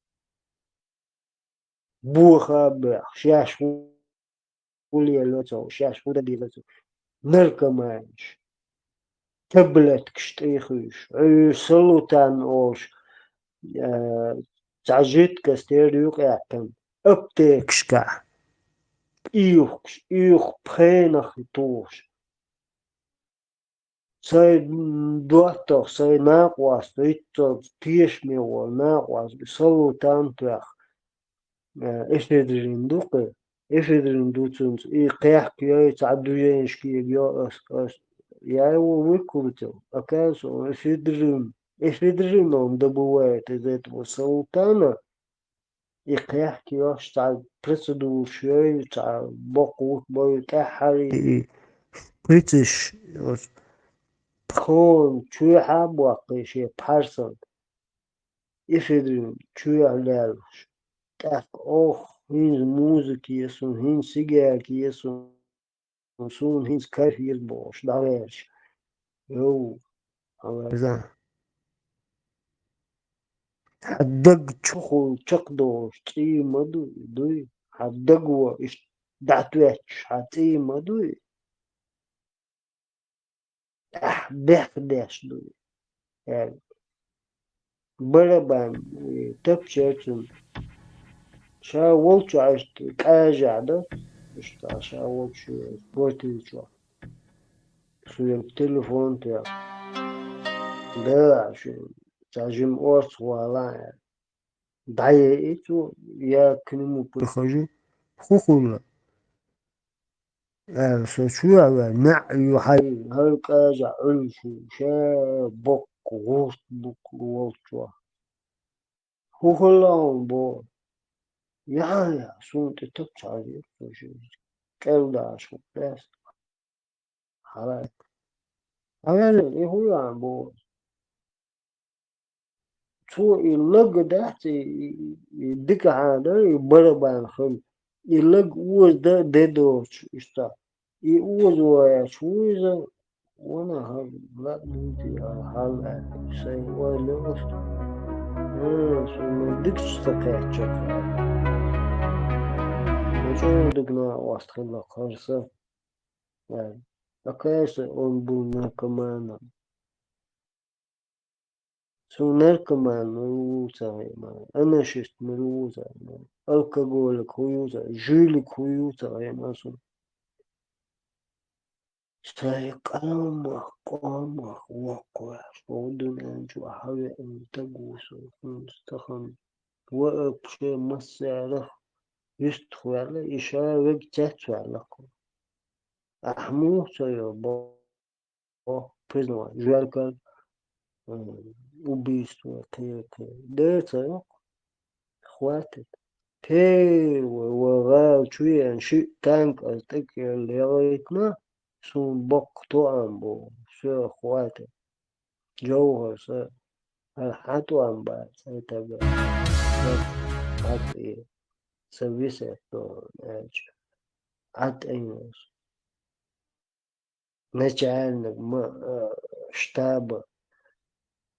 Боха а бехь, шаьш хӀун лело ца, шаьш хӀун дан деза ца. Наркоманаш, таблеткаш тӀехуьйш, Ӏуьйса лутан олуш, а, цхьа жидкость тера юкъаьттан, аптекашкахь, ийхкаш, ийх пхенах тухуш. Сайн доттагӀа, сайн накъост, иццалц тешаме волу накъост, салу тантех, Э, эфедрин ду-кх. Эфедрин ду цунца. И кхехка йой, цхьа движенешка йо ас, ас. Я его выкрутил. Оказывается, он эфедрин. Эфедрин он добывает из этого султана. И кхехка йош, цхьа процедураш йой, цхьа боккха вут бой, тӀаьххьара и шприцаш, оцу тхона чоьхьа а боккхий шен пхьарсан. Эфедрин чоьхьа лаьллаш. ТӀаккха оха хӀинца музыка е суна, хӀинца сигарет е суна, суна хӀинца кайф еза бохуш, дӀаваьлча. Йо, хьан ваьлла. Хьан даг чухула чекхдолуш цӀий ма дуй, дуй? Хьан даго иштта дӀатоьттуш хьан цӀий ма дуй? Ахь бехк деш ду, аьлла. Барабан, э, тапча цунна. Ша волчу Ӏаьшта кӀажа дан, иштта ша волчу квартира чохь. Суьйра телефон тоьхна. Да, шу, цхьа жима орцах вала, аьлла. ДӀаяйи цо, я к нему подхожу, хӀун хуьлу? Аьлла, со чу а ваьлла, неӀ ю хьайн, хӀара кӀажа Ӏуьллуш ву, ша боккха гӀурт бу волчохь. ХӀун хилла хьуна боху? Яхьа, яхьа, суна тӀе тапча хьажийра цо шуьга. КӀел дахьаш хӀун къаьста? Хьалаьцна. Хьалаьцна, и хӀун яхьа боху? Цо и лаг дац, и, и, и дика хьан дара, и барабан хила. И лаг оза дан де доцуш, иштта. И оза ваьлча ву иза, вана хьан лаьа дуьйти, а хьал аьлла, сайн ойла йо аса. М, со ма дикачу ца кхаьчча. Ма чӀогӀа дика накъост хилла хӀара са, аьлла. Оказывается, он был наркоманом. Суна наркоман ма ву ца гӀема, анашист ма ву ца гӀема, алкоголик хӀун ю ца, жуьйлик хӀун ю ца гӀема суна. Сайн къомах, къомах воккхавеш, хӀокху дуьнен чу хьан веана стаг ву со, хӀинца тахана. Вообще массарах юьстах ваьлла, и ша вега цецваьлла-кх. Ахьа муха ца йо бо? О, признавай, жоьлкан, м, убийство, кхин, кхин. Дера ца йоккху? Хватит. Первый вай гӀала чу еана шиъ танк аса тӀекӀел яхийтина, суна боккха тоам бу. Всё, хватит. Джовхар, са, хӀара хьан тоам бац, хьайн тага? Хьан тӀе? Са висет, аьлча. Хьан тӀе йолуш? Начальник ма-, а, штаба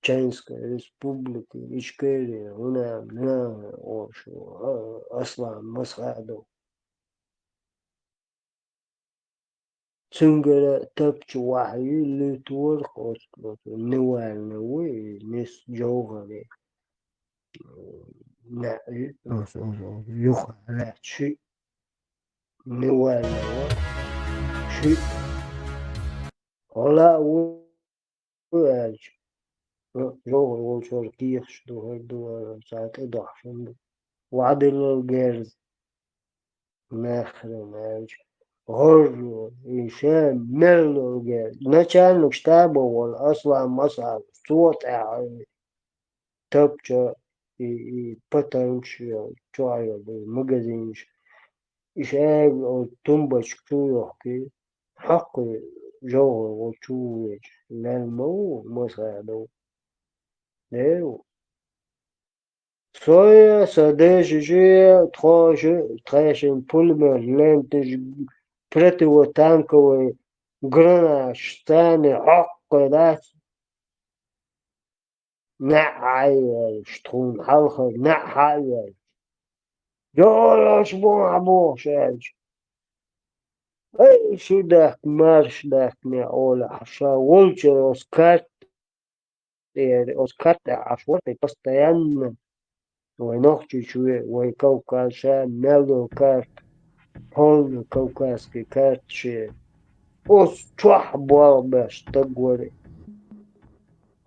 Чеченской Республики Ичкерии, гӀунам, нана, ошу, а, Аслан Масхадов. Цуьнгара тапча вахьа луьйтура оцу, оцу Навальный ву и, нис Джовхаре. НеӀ ю. Оцу, оцу, оцу, юха лаьтташ шиъ. Навальный ву. Шиъ. Хьо лаа ву аьлча, ну, Джовхар волчуьра кехаш ду, хӀара ду, цхьа тӀедохьуш хӀума ду. Вадиллал герз. Нахрен аьлча, гӀорра, и ша мел долу герз. Начальник штаба волу Аслан Масхадов, цо тӀаьхьа тапча и, и патанча йолу, чохь йолу и магазинаш. И шаьга оцу тумбочка чу йохкий, хьокхий Джовхар волчу ву веза. Мел ма ву Масхадов. Дера ву. Со я, сан дешаш я, тхо шу, тхешан пулемёт ленташ, противотанковый гранаташ царна хьокхуьйтуш дац. НеӀ хьа а йоьллуш, тхуна хьалха неӀ хьа а йоьллуш. Йолуш бу хьан бохуш аьлча. Ай, шу даьхка, марша даьхка, олу хьан ша волчуьра оцу карта тӀера, оцу карта тӀехь Ӏаш вара тхо постоянно. Вай Нохчийчу ве, вай Кавказ ша мел долу карта, полный кавказский карта шен. Оцу чохь болх беш стаг вара.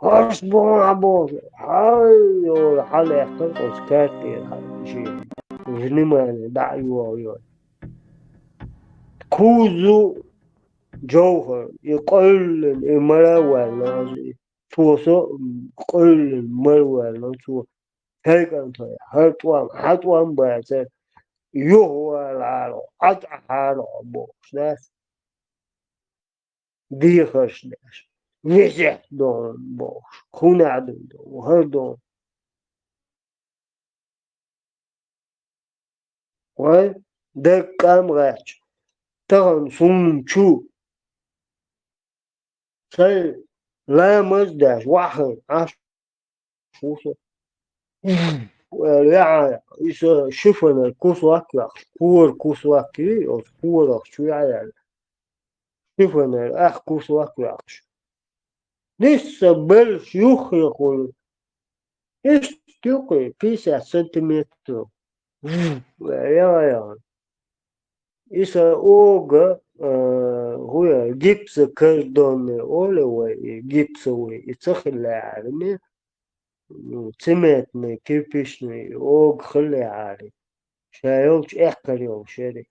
ХӀорш бу хьан боху, хьай, йолу хьалаьхкира оцу карта тӀера шен. внимание дӀа а йоагӀа йой. Кузу Джовхар, и къойллина, и мара а ваьнна, цо со къойллина, мара а ваьнна, цо: «ХӀай кӀант, хӀара тӀом, хьа тӀом бацар, юхавала хьара, Ӏа тӀа хьара», — бохуш дац. Дехарш деш, везехь дон бохуш, кхунахь ду дон, хӀара дон. Вай, дагкъам гӀаьчча, тахана суна чу, сайн ламаз деш, вахана Ӏаш ву со. Ваьхьа, иза шифонер кусок ваьккхаш, кора кусок йий, оцу корах чу яьлла. Шифонер ах кусок ваьккхаш. Нисса белш юххехула. Иштта юккъе, пятьдесят сантиметров. Ву, ваьхьа, ваьхьа. Иза ога, э, хӀун яра, гипсокартонный олу вай, и гипсовый, и ца хиллехьара, ме, ну, цементный, кирпичный ога хиллехьара, ша йолчу эккхар йолу шериг.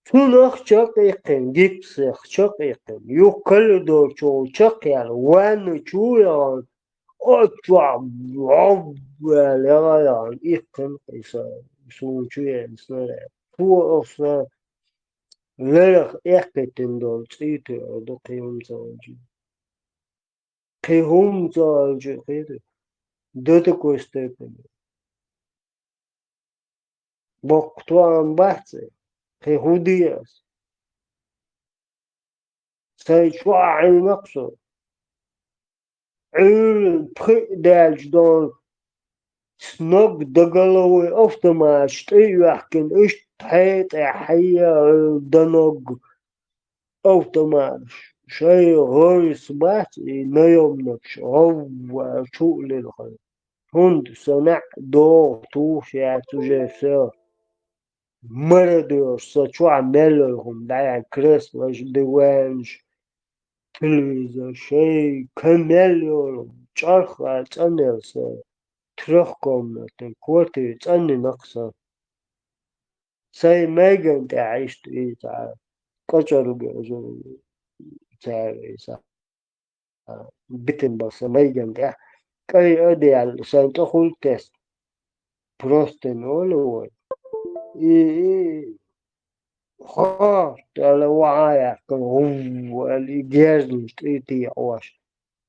Цунах чакъ иккхина, гипсех чакъ иккхина, юха коридор чу чакъ яьлла, ванна чу яхана, оццу чохь вов аьлла, яла яхана, иккхина, иза суна чу еана снаряд. Цо оцу ларах эккхийтина долу цӀий тоьар ду кхин хӀума ца хилча. Кхин хӀума ца хилча, кхин до такой степени. Боккха тоам бац и, кхин хӀун де ас? Сайн чохь Ӏуьйнакх со. Ӏуьйрана пхиъ даьлча долу с ног до головы автоматаш тӀе а йоьхкина, иштта хьекъехь хьея до ног автоматаш. Шайн гӀойс бац и наемникаш, гӀоввара чу а лилхина. ХӀунда со неӀ догӀу тухуш яц уже всё. Мародёрш, со чохь мел йолу хӀума дӀаяьлла, креслаш, диванаш, телевизор, шайн кан мел йолу, чӀарх а цӀанъелла сан, трёхкомнатный квартира цӀанйинарх сан. Сайн майган тӀехь иштта иза цхьа къачаруг а, цара иза битина бара сан майган тӀехь, кӀай а даьлла, сайн тӀе хуьлу тесна. Простынь олу вай. И, и, хьо, аьлла, вахьа яьккхина, гӀув аьлла, и герзанаш тӀе тӀе Ӏош,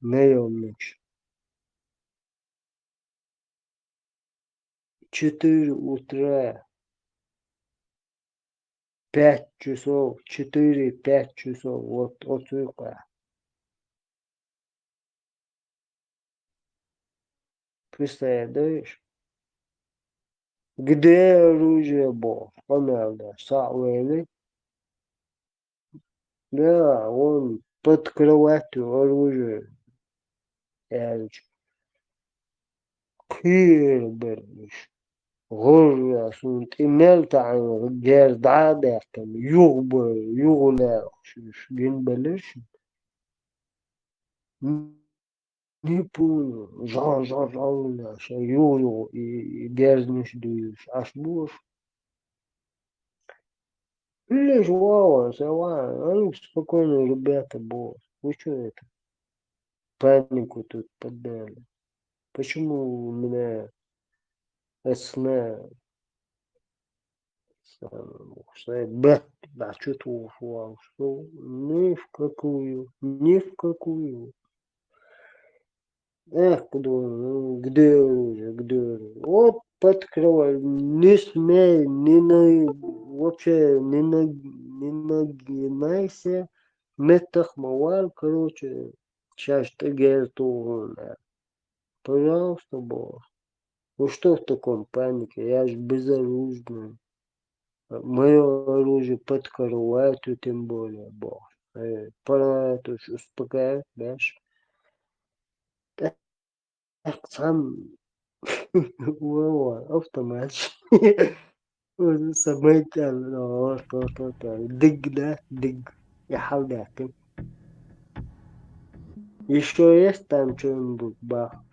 наемникаш. Четыре утра, пять часов, четыре-пять часов, вот оцу юкъахь. Представляешь? Где оружие боху, къамел деш, схьа а вели. Да, вон под кроватью оружие, аьлча. Кхера бара уьш. ГӀурра суна тӀе мел таьӀна герз дӀа а даьккхина, юха бара, юха лаьрхьаш уьш гина белира шуна. Не помню, жа-, жа-, жа-, шайн юха-юха и, и герзнаш дуьйлуш Ӏаш бу уьш. Хьуьллаш вогӀу, сан ван, а ну-ка, спокойно, ребята, бо. Вы чё это? Панику тут подняли. Почему у меня СН? Сан, сан, б-, да, чё ты ушла? Что? Ни в какую, ни в какую. Эх, куда, ну, где оружие, где оружие? Вот под кровать, не смей, не на-, вообще не на-, не нагинайся, меттах ма вала, короче, щас тӀе герз туху хьуна. Пожалуйста, боху. Вы что в таком панике? Я ж безоружный. Моё оружие под кроватью, тем более, боху. Э, пора это уж успокаивать, знаешь. Так, сам, во, во, автомат. Самый тяжёлый, вот, вот, вот, вот. Диг, да, диг. Я халдякин. Ещё есть там что-нибудь, бах?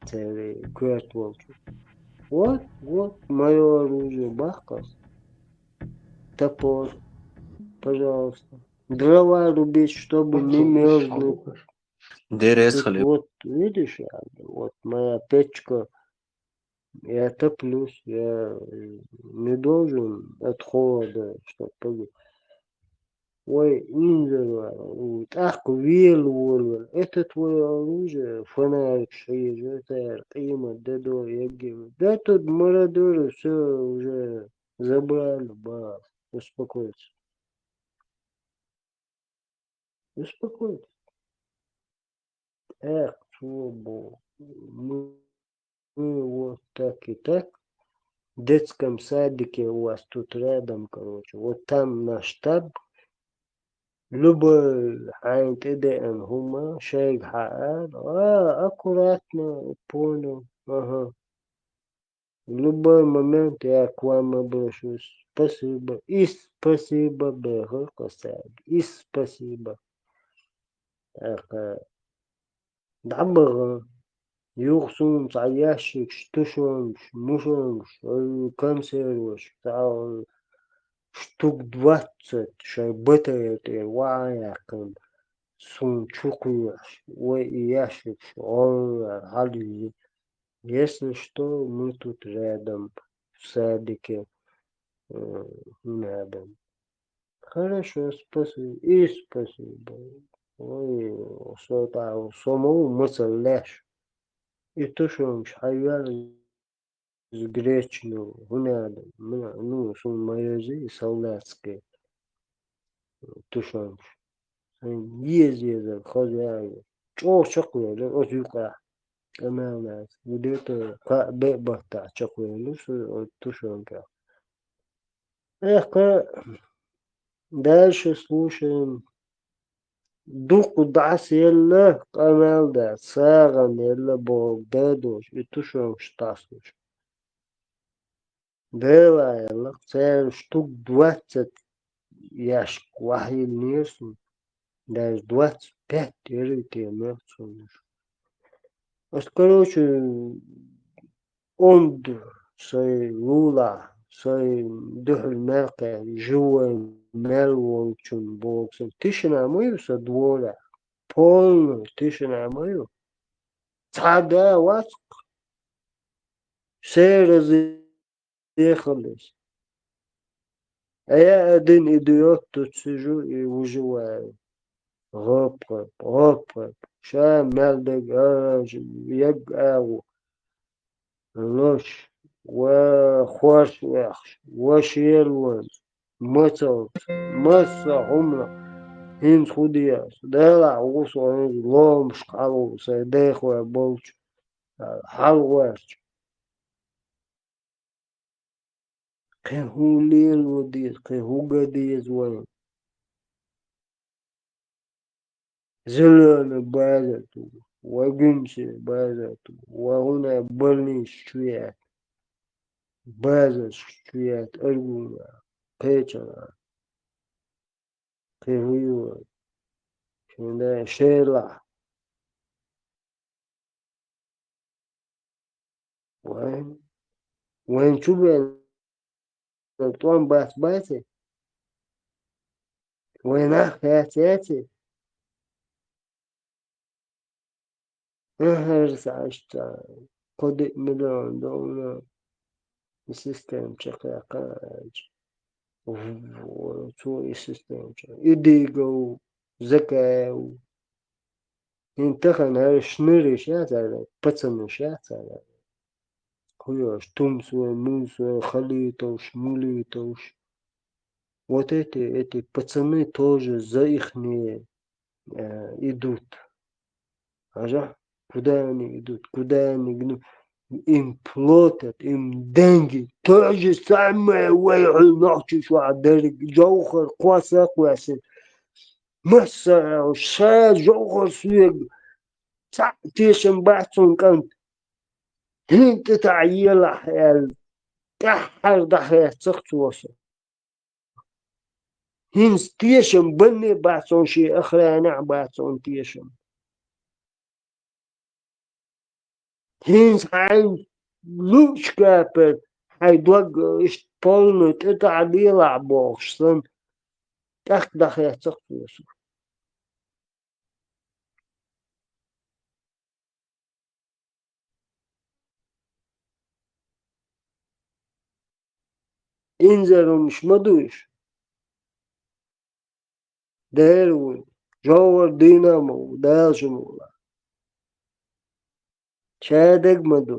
Церий, кверт волчу. Вот, вот, мое оружие, бахкас. Топор, пожалуйста. Дрова рубить, чтобы не мерзнуть. Дерез. Тут хлеб. Вот, видишь, вот моя печка. Я топлюсь, я не должен от холода, чтоб погиб. Ой, инзор вара, у, тӀаккха вела волавелла. Это твоё оружие, фонарик шайжа, это къемат де до, ягги. Да тут мародёры всё уже забрали, ба, успокойся. Успокойся. Эх, слава Богу. Мы, мы вот так и так. В детском садике у вас тут рядом, короче. Вот там наш штаб. Любой хьайна тӀедеана хӀума шайга хьаала. А, аккуратно, понял. Ага. В любой момент я к вам обращусь. Спасибо. И спасибо, бехар кхасаг. И спасибо. ТӀаккха дӀабаха. Юха суна цхьа ящикаш, тушенкаш, мушенкаш, э, консерваш, цхьа штук двадцать шоай батарей тӀера ваӀа яьккхина. Суна чукхоьхьуш, вай и ящикаш гӀолла хьалйиза. Если что, мы тут рядом, в садике, э, рядом. Хорошо, спасибо. И спасибо. Ой, со та, со ма ву мацалла леш. И тушенкаш хьайваьлла из гречный, хӀунда, ну, суна ма еза и солдатский тушенкаш. Сайна еза-езар хоза яьлла. ЧӀогӀа чакхвелира оцу юкъахь. ТӀе мел дац. Где-то кхаа-беа баттахь чакхвелира со оцу тушенкех. Эх, кхы дальше слушаем. Дукха дӀасаелла, къамел дац, сагӀина елла бохург да долуш, и тушенкаш дӀасалуш. Дела аьлла, церан штук двадцать ящик ваьхьийла нера суна. Даже двадцать пять яра те мех цуннаш. Ас, короче, онда сайн лулахь, сайн дуьхьал мел кхаьчна, живой мел волчун боху сан. Тишина ма ю сан дворехь. Полная тишина ма ю. Цхьа а да вац-кх. Серази Эхаллаш. А я один идиот тут сижу и выживаю. Гьоп-гьоп, гьоп-гьоп. Ша мел дерг а, яг агӀо. Лош, ва хорш вехаш, ва шелван, мацалц, масса хӀуманах. ХӀинца хӀун де ас? Делахь ву со хӀинца ломашка хьалха сайн дехой болчу, хьалхарчу. Кхин хӀун лело деза, кхин хӀун ган деза вайн? Зелёный база ту, ва гуьнций база ту, ва хӀуна больница чу яьтта, базаш чу яьтта, аргуна, кхечара. Кхин хӀун ю вайн? Шен да шелахь. Вайн, вайн чу бен тӀом бац баций? Вайн нах яц яций? ХӀара схьа иштта кхо-диъ миллион доллар и система чекхъяьккхина аьлча. Цо и система чекх-, и Дигов, Закаев. ХӀинца тахана хӀара шныриш яцара, пацанаш яцара. Кхуьош, Тумсой, Мусой, Халитовш, Мулитовш. Вот эти, эти пацаны тоже за ихние, э, идут. Хьажахь, куда они идут, куда они гну-, им платят, им деньги. То же самое вай хьуьлу нохчи чохь дерриг, жовхар кхосса а кхоьссина. Массара а ша жовхар соьга цхьаъ тешам бац цунна кӀант. ХӀинца тӀе таӀ елахь аьлла, тӀаьххьара дӀахеццахь цо со. ХӀинца тешам банне бац хьуна, шен охранехь бац хьуна тешам. ХӀинца хьайн луучу кепара хьайн дог иштта полный тӀе таӀа лелахь бохуш санна, тӀаккха дӀахеццахь цо суна. Инзаре хӀумнаш ма ду уьш. Дера ву, жовхӀар дийна а ма ву, Дала шу ма ву. Шадерг ма ду.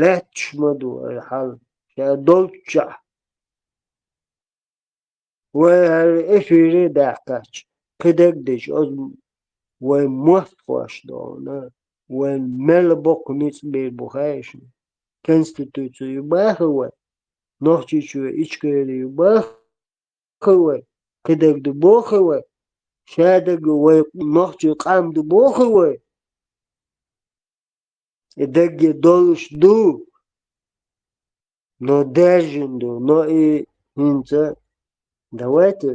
Лаьтташ ма ду ай хьал, ша долччохь. Вай хӀара эфире даьккхича, кхидерг дича, оцу вай мостагӀошна догӀу, вайн мел боккха ницкъ бийр бу хаьий шуна. Конституци ю бахар вай, Нохчийчоь Ичкери ю бахар вай, кхидерг ду боху вай, шадерг вай нохчийн къам ду боху вай. И дерриге долуш ду, но даьржина ду, но и хӀинца давайте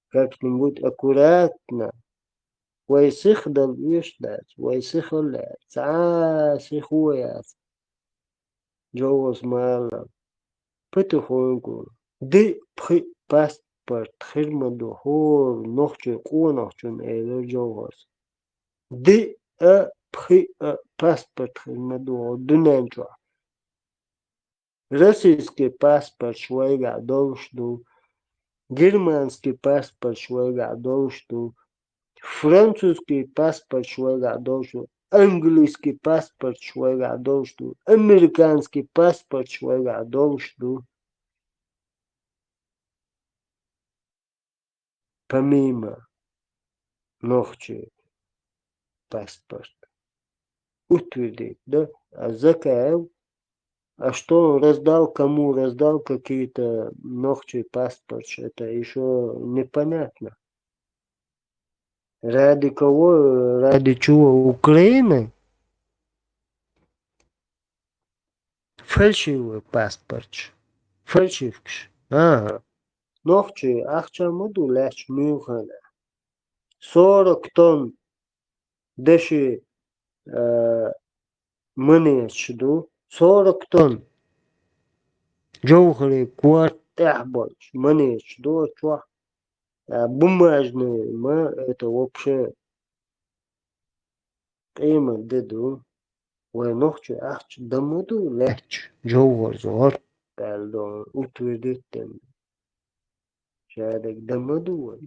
как-нибудь аккуратно. Вай сиха дала оьшуш дац, вай сиха а лаьа, цхьа а сиха а яц. ЖовхӀарс ма-аллара, потихоньку, диъ-пхиъ паспорт хир ма ду хӀора нохчийн къонахчунна, элира Жовхьарс. Диъ а, пхиъ а паспорт хир ма ду хӀокху дуьнен чохь. Российский паспорташ вайгахь долуш ду, германский паспорташ вайгахь долуш ду, французский паспорташ вайгахь долуш ду, английский паспорташ вайгахь долуш ду, американский паспорташ вайгахь долуш ду. Помимо нохчий паспорт утвердить, да, а Закаев, а что он раздал, кому раздал какие-то нохчий паспорт, это ещё непонятно. Ради кого, ради чего Украины? Фальшивый паспорт. Фальшивкаш. Ага. Нохчий ахча ма ду лаьтташ Мюнхенехь. Сорок тонн деши, э, монеташ ду. Сорок тонн. Жовхьарийн корта тӀехь болчу монеташ ду чохь. А бумажный ма, это вообще къемат де ду. Вай нохчий ахча дан ма ду лаьтташ, Жовхьарс гӀорта аьлла ду, утвердить дина. Шадерг дан ма ду вай.